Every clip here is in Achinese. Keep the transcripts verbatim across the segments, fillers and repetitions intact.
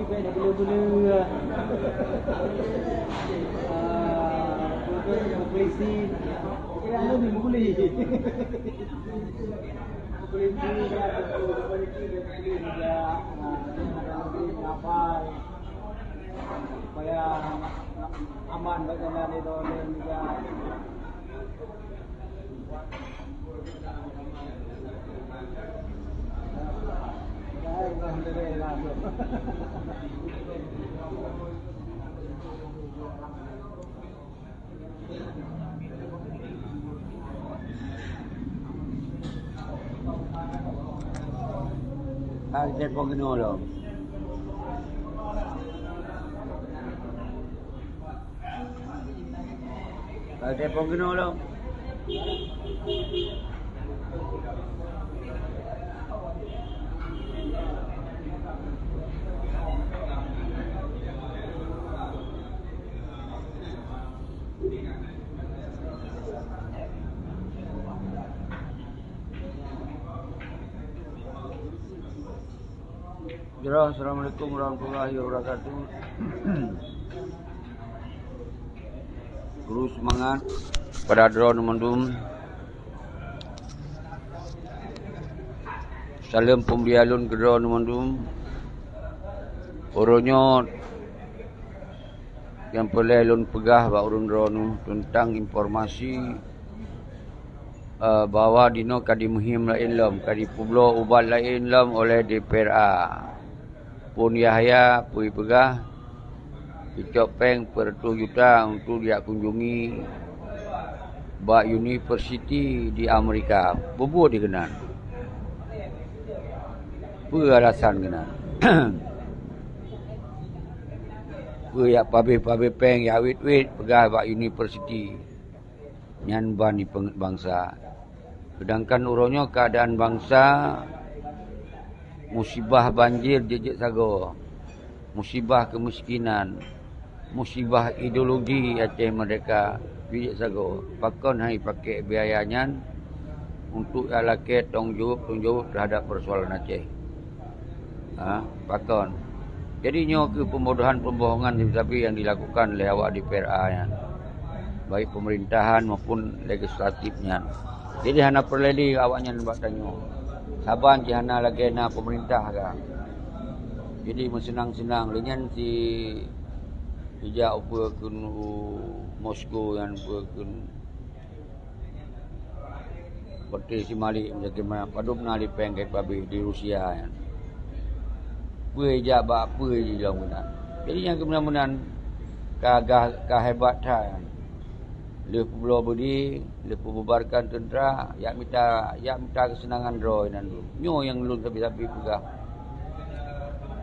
Bèk na beu-le-beu. Ah, polisi. Kira anu ni beu-le. Polisi, polisi, polisi, ah, apa? Supaya aman bak jalan itu dan juga Ka telepon keunoe lom. Ka telepon keunoe lom. Jroh, assalamualaikum warahmatullahi wabarakatuh. Guru seumangat pada droeneuh mandum. Saleuem peumulia lôn keu droeneuh mandum. Uroe nyoe nyang peureulèe lôn peugah bak ureueng droeneuh teuntang informasi, eh, bahwa dinoe ka dimeuhiem laén lom, ka jipeubloe ubat laén lom oleh D P R A. Phon Yahya peue jipeugah, jicok péng peuet reutôh juta untuk jak kunjungi bak universiti di Amerika. Bubuet di keunan. Peue alasan keunan? Peue jak pabéh-pabéh péng, jak wét-wét peugah bak universiti. Nyan ban jipeungeut bansa. Seudangkan uroe nyoe keuadaan bansa, musibah banjir jeuet-jeuet sagoe, musibah keumiskinan, musibah ideologi Aceh Merdeka jeuet-jeuet sagoe. Pakon hana jipakék biaya nyan untuk jak lakèe tanggung jaweueb-tanggung jaweueb teuhadap peusoalan Aceh? Ha, pakon? Jadi nyoe keuh pembodohan-pembohongan sabe-sabe nyang dilakukan lé awak D P R A nyan, baik pemerintahan maupun legislatif nyan. Jadi hana peureulèe lé awak nyan bak tanyoe. Saban jih hana lagèe na peumeurintah ka. Jadi meuseunang-seunang lé nyan si ija upeue keu u Moskow nyan upeue keu Peuteh si Malik, meusakeumah padub na lipeng keu pabéh di Rusia nyan. Peue jak bak peue jih lom meunan. Jadi nyang keu meunan-meunan ka, ka, ka hebat that nyan. Lheueh peubloe beudé, lheueh peububarkan teuntra, jak mita, jak mita keuseunangan droe nan dum. Nyoe nyang lôn sabe-sabe peugah.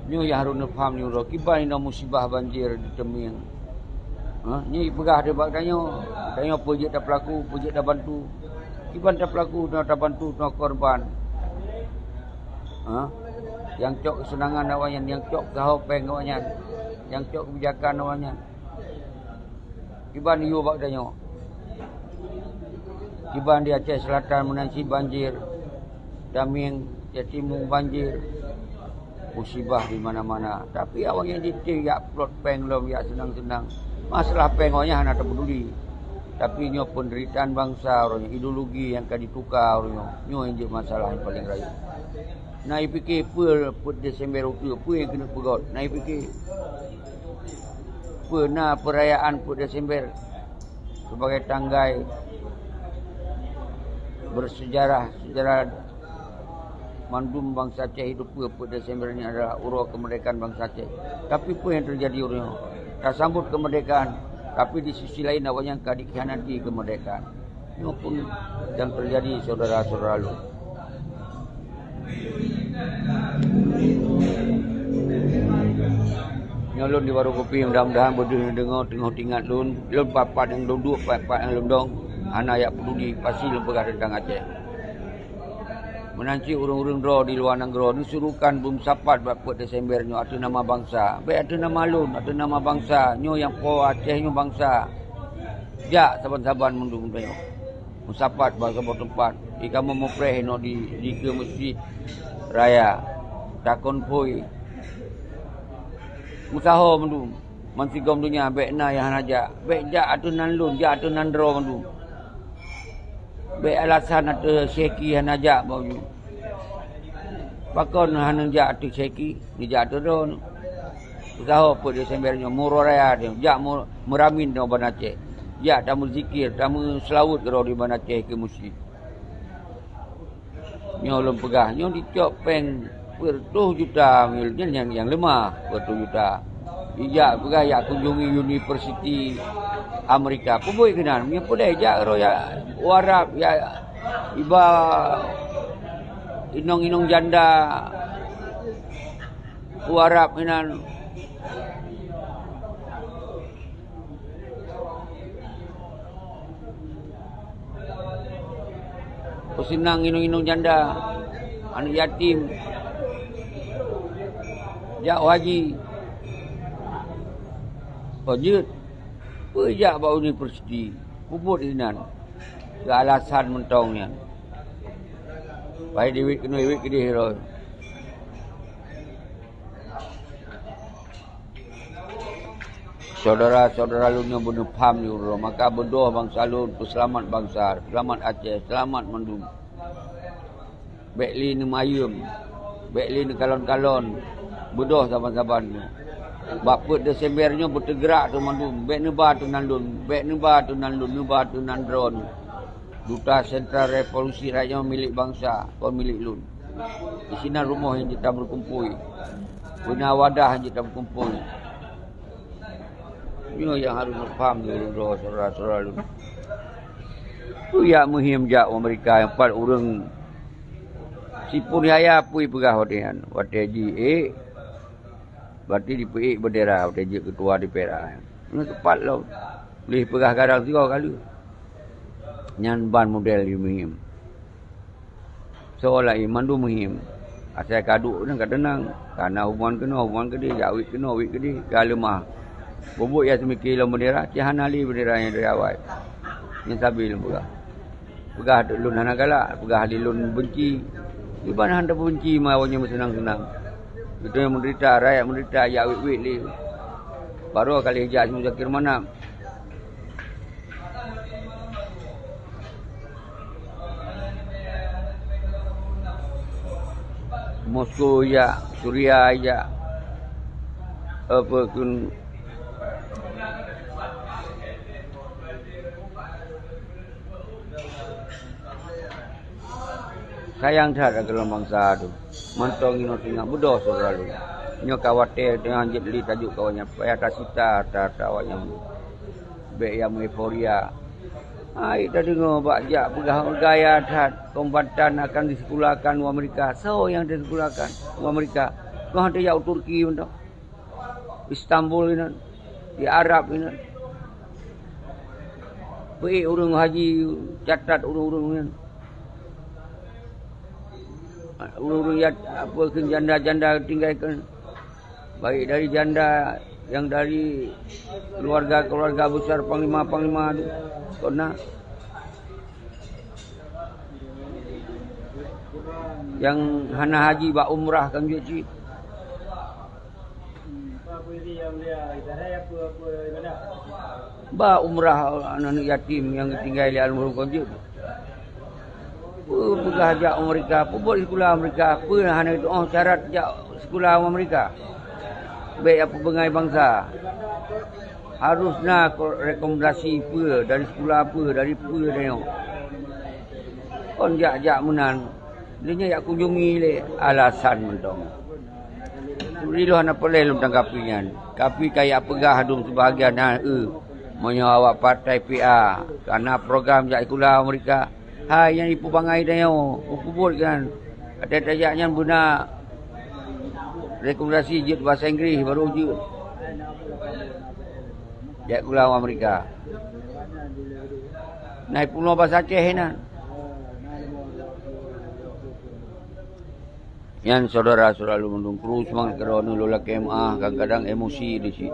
Nyoe nyang harôh neupaham nyoe uroe, kiban inoe musibah banjir di Teumieng. Ha, nyoe peugah teuh bak tanyoe, tanyoe peue jeuet tapeulaku, peue jeuet tabantu. Kiban tapeulaku, tanyoe tabantu, tanyoe korban. Ha? Nyang cok keuseunangan awaknyan, nyang cok keuhao péng awaknyan, nyang cok keubijakan awaknyan. Kiban yue bak tanyoe. Kiban di Aceh Selatan meunan cit banjir, Tamieng, Aceh Timu banjir, musibah di mana-mana. Tapi awaknyan jitem jak plot péng lom, jak seunang-seunang. Masalah péng awaknyan hana tapeduli. Tapi nyoe peunderitaan bansa uroe nyoe, ideologi nyang ka dituka uroe nyoe. Nyoe nyang jeuet masalah nyang paleng rayeuk. Na jipike peue peuet Desember ukeue, peue nyang keuneuk peugöt? Na jipike peue na peurayaan peuet Desember sebagai tanggai bersejarah, sejarah mandum bansa Aceh itu, peue peuet Desember ini adalah uroe kemerdekaan bansa Aceh. Tapi peue nyang teujadi uroe nyoe? Tasambot kemerdekaan, tapi di sisi lain awaknyan ka dikhianati kemerdekaan. Nyoe pun nyang teujadi, syedara-syedara lôn. Nyoe lôn di warong kopi, mudah-mudahan beudeuh neudeungoe teungoh teuingat lôn. Lôn pat-pat nyang lôn duek, pat-pat nyang lôn dong, hana jak peuduli, pasti lôn peugah teuntang Aceh. Meunan cit ureuëng-ureuëng droe di luwa nanggroe neusurukan beumeusapat bak peuet Desember nyoe ateueh nama bansa. Bék ateueh nama lôn, ateueh nama bansa. Nyoe nyang po Aceh nyoe bansa. Jak saban-saban mandum tanyoe meusapat bak saboh teumpat. Di kamoe mupreh inoe di, di keue meuseujid raya. Takon phôi. Meusaho mandum, bansigom donya, bék na nyang hana jak. Bék jak ateueh nan lôn, jak ateueh nan droe mandum. Bék alasan ateueh Syeki hana jak bak uju. Pakon hana jak ateueh Syeki, neujak ateueh droe. Meusaho peuet Desember nyoe, meuruwah raya nyoe, jak meu-, meuramin ngon Banda Aceh. Jak tameuzikir, tameuseulaweuet keudroe di Banda Aceh keu meuseujid. Nyoe lôn peugah, nyoe jicok péng peuet reutôh juta, nyan nyang, nyang leumah peuet reutôh juta. Ijak peugah jak kunjungi universiti Amerika. Peubuet keunan, nyoe peudeh jak roh jak u Arab, jak iba inong-inong janda u Arab inan. Peuseunang inong-inong janda, aneuk yatim, jak haji. Oh, jeuet. Peue jak bak universiti? Peubuet inan. Keu alasan mantong nyan. Pai diwét keunoe, wét keudeh roh. Syedara-syedara lôn nyang beuneupham di uroe, maka beudôh bansa lôn, peuseulamat bansa, seulamat Aceh, seulamat mandum. Bék lé neumayeuem, bék lé neukalon-kalon, beudôh saban-saban nyoe. Bak peuet Desember nyoe beuteugerak teuh mandum, bék neuba teuh nan lôn, bék neuba teuh nan lôn, neuba teuh nan droeneuh. Duta Sentral Revolusi Rakyat nyoe milék bansa, kon milék lôn. Disinan rumoh nyang jeuet tabeukumpôi. Beuna wadah nyang jeuet tabeukumpôi. Nyoe nyang harôh neupaham lé ulôn droe syedara-syedara lôn. Peue jak meuhiem jak u Amerika nyang pat ureuëng sipun yaya pui peugah watée nyan. Watée jiék, berarti dipeuék bendera watée jeuet keutua D P R A nyan. Nyoe teupat lom. Lheueh peugah gadang sigoe ka lheueh. Nyan ban model jih meuhiem. Soe laén mandum meuhiem. Asai ka duek nyan ka teunang. Ka na hubungan keunoe, hubungan keudeh, jak wét keunoe, wét keudeh, ka leumah. Bubuet ya seumike lom bendera, cit hana lé bendera nyang dari awai. Nyan sabe lôn peugah. Peugah lôn hana galak, peugah lé lôn benci. Iban hana benci ma awaknyan meuseunang-seunang. Geutanyoe meuderita, rakyat meuderita, jak wét-wét lé. Baroe ka lheueh jak si Muzakir Manaf. Moskow jak, Suria jak, apa kun. Sayang that keu bansa tu. Mantong inoe singoh beudôh syedara lôn. Nyoe ka watée teungoh jeuet lé tajok keu awaknyan, payah tasita ata-ata awaknyan. Bék ya meueuforia. Hai tadeungoe bak jak peugah gaya that, kombatan akan diseukulakan u Amerika. Soe nyang diseukulakan u Amerika? Kah tajak u Turki mantong. Istanbul inan, di Arab inan. Peuék ureuëng haji, catat ureuëng-ureuëng nyan. Ureuëng-ureuëng yat-, apa kheun janda-janda tinggai kheun. Baik dari janda yang dari keluarga-keluarga besar panglima-panglima tu. Kona yang hana haji bak umrah kan jeuet cit. Ba umrah aneuk yatim nyang geutinggai lé almarhum kon jeuet. Peue peugah jak Amerika, peue buet sikula Amerika, peue hana geutu'oh syarat jak sikula Amerika. Bék jak peubeungai bansa. Harus na ko-, rekomendasi peue dari sikula peue, dari peue tanyoe. Kon jak-jak meunan. Lheueh nyan jak kunjungi lé alasan mantong. Seubri lôn hana peureulée lôn tanggapi nyan. Tapi kaya peugah dum sibahagian nyan, eu, meunyoe awak partai P A ka na program jak sikula Amerika, hai nyang jipeubangai tanyoe, peue buet kan. Até tajak nyan beuna rekomendasi jeuet bahasa Inggris baru jeuet. Jak sikula Amerika. Na jipeurunoe bahasa Aceh inan. Nyan syedara-syedara lôn mandum, kru seumangat keudroe neuh lôn lakée meuáh, kadang-kadang emosi di cit.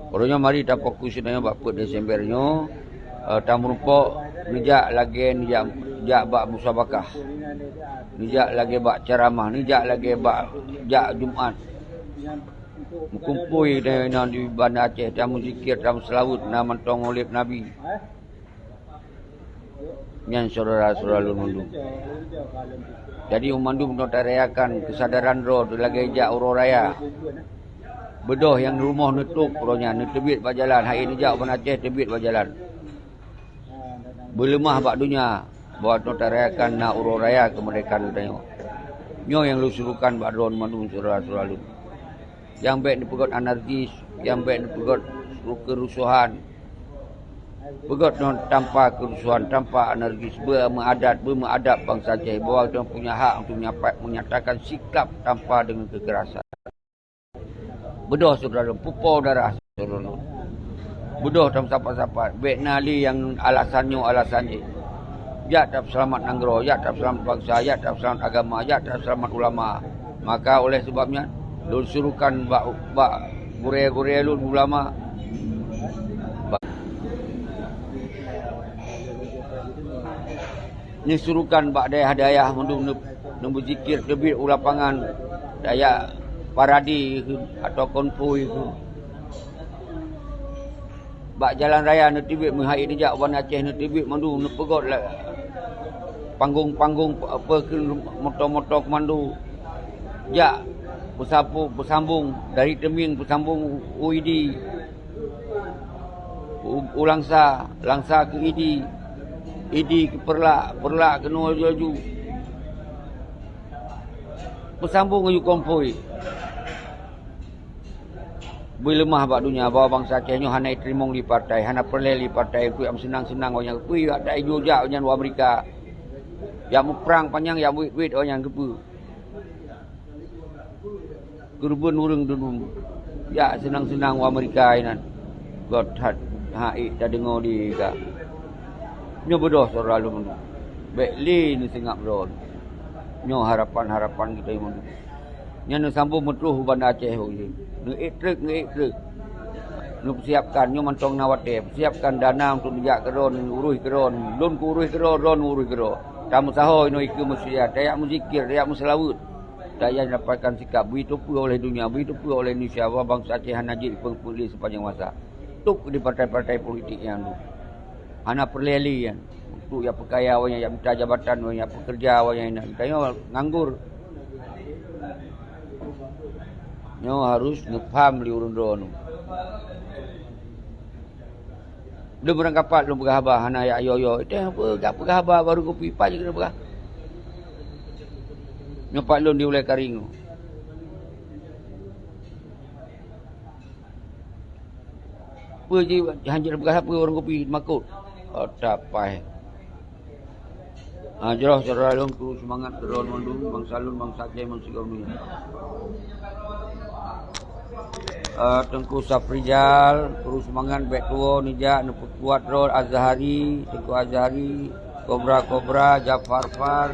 Uroe nyoe mari tafokus nyoe bak peuet Desember nyoe, eh, tameurumpok neujak lagée neujak, jak bak musabakah. Neujak lagée bak ceramah, neujak lagée bak jak Jumat. Meukumpôi geutanyoe di Banda Aceh, tameudzikir, tameuseulaweuet, na mantong maulid Nabi. Nyan syedara-syedara lôn mandum. Jadi, mandum nyoe tarayakan keusadaran droe lagèe jak uroe raya. Beudôh nyang rumoh neutôp uroe nyan, neuteubiet bak jalan, hai neujak u Banda Aceh teubiet bak jalan. Beuleumah bak donya bahwa nyoe tarayakan na uroe raya keumeurdekaan geutanyoe. Nyoe nyang lôn surukan bak droe mandum syedara-syedara lôn. Nyang bèk neupeugöt anarkis, nyang bèk neupeugöt keurusohan. Peugöt nyoe tanpa keurusohan, tanpa anarkis, beumeuadat, beumeuadab bansa Aceh bahwa geutanyoe punya hak untuk menyapa-, menyatakan sikap tanpa dengan kekerasan. Beudôh syedara lôn, pupo darah syedara lôn. Beudôh tameusapat-sapat, bèk na lé nyang alasan nyoe alasan jéh. Jak tapeuseulamat nanggroe, jak tapeuseulamat bansa, jak tapeuseulamat agama, jak tapeuseulamat ulama. Maka oleh sebab nyan, lôn surukan bak, bak gurèe-gurèe lôn ulama, bak, neusurukan bak dayah-dayah mandum neu-, neubeuzikir teubiet u lapangan, tajak parade kheun atawa konvoi kheun. Bak jalan raya neuteubiet, meuhai neujak u Banda Aceh neuteubiet mandum, neupeugöt lé panggong-panggong pe-, peue kheun, moto-moto keumando. Jak peusapu-, peusambong dari Teumieng peusambong u, u Idi. U, u Langsa, Langsa keu Idi. Idi keu Peureulak, Peureulak keunoe laju-laju. Peusambong laju konvoi. Beuleumah bak donya bahwa bansa Aceh nyoe hana jiteurimong lé partai, hana peureulèe lé partai, keu jak meuseunang-seunang awaknyan, keu jak tajak u Amerika. Jak muprang panyang, jak muwét-wét awaknyan keupeue. Keureubeuen ureueng dum jak seunang-seunang u Amerika inan. Göt that, ha, ék tadeungoe di ka. Nyoe beudôh syedara lôn. Bèk lé neuseungab droe. Nyoe harapan-harapan geutanyoe mandum. Nyan neusambông meutrôh u Banda Aceh, ho jih. Neuék treuk, neuék treuk. Neupeusiapkan, nyoe mantong na watèe. Peusiapkan dana untuk neujak keudroe, neuuruih keudroe. Lôn kuuruih keudroe, droe neuuruih keudroe. Tameusaho inoe ikeue meuseujid, tajak meuzikir, tajak meuseulaweuet. Tajak dapatkan sikap, bri teupeue oleh dunia, bri teupeue oleh Indonesia, bahwa bansa Aceh hana jeuet ipeuék-peuék lé sipanjang masa. Tôp di partai-partai politik nyan tu. Hana peureulèe lé nyan. Untuk jak peukaya awaknyan, jak mita jabatan awaknyan, jak peukeureuja awaknyan, tanyoe nganggur. Nyoe harôh neupham lé ureueng droeneuh. Lôn beurangkapat lôn peugah haba, hana jak yo-yo. Teuh peugah, peugah haba baru kupi, pat jeuet keuneuk peugah. Nyoe pat lôn di Ulèe Karing. Peue jih hanjeuet peugah sapeue ureueng kupi makot? Oh, tapai. Ah, jroh syedara lôn, kru seumangat keu droe mandum, bansa lôn, bansa Aceh, bansa donya. Ah, Teungku Safrizal, kru seumangat, bèk tuwoe neujak, neupeukuat droe, Azhari, Teungku Azhari, Kobra Kobra, Jafar Far,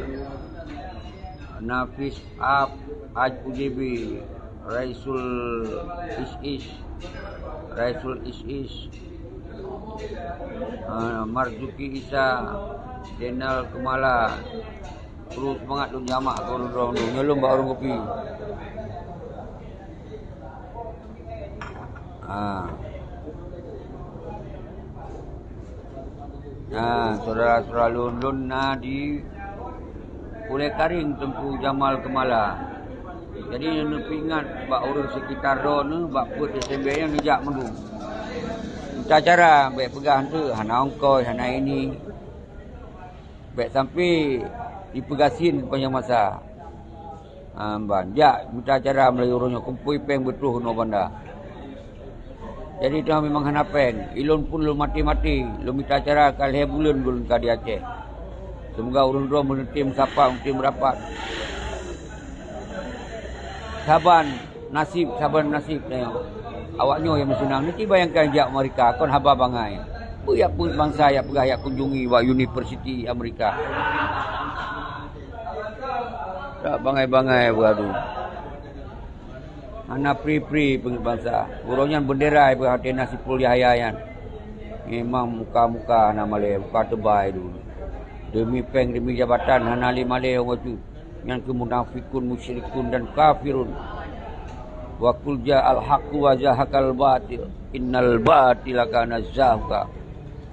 Nafis Ab, Aj U J B, Raisul Is Is, Raisul Is Is, ah, Marzuki Isa, Denal Kemala, kru seumangat lôn jamak keu ureueng droe nyoe lôn bak ureueng kupi. Ha. Ha, syedara-syedara lôn, lôn na di Ulèe Karing Teungku Jamal Kemala. Jadi, neupeuingat bak ureueng seukitar droeneuh, bak peuet S M B nyang neujak meudum. Mita cara, bèk peugah eunteuk, hana ongkoi, hana ini. Bèk sampai jipeugasien panjang masa. Ha, ban jak mita cara meulayeue uroe nyoe kumpôi péng beutrôh keunoe banda. Jadi teuma memang hana péng. Ilôn pun lôn maté-maté, lôn mita cara ka lhèe buleuen lôn ka di Aceh. Seumoga ureueng droe meuneutem sapa, meuneutem rapat. Saban nasib, saban nasib tanyoe. Awak nyoe nyang meuseunang. Niti bayangkan jak Amerika, kon haba bangai. Peue jak peuet bansa jak peugah jak kunjungi bak universiti Amerika. Tak bangai-bangai beuradu. Hana pri-pri peungeuet bansa. Uroe nyan beundera ipeugah ateueh na Saiful Yahya nyan. Memang muka-muka hana malèe, muka teubai dulu. Deumi péng, deumi jabatan hana lé malèe ureueng bacut. Nyan keuh munafikun, musyrikun dan kafirun. Wa qul ja'al haqqu wa zahaqal batil, innal batila kana zahuqa.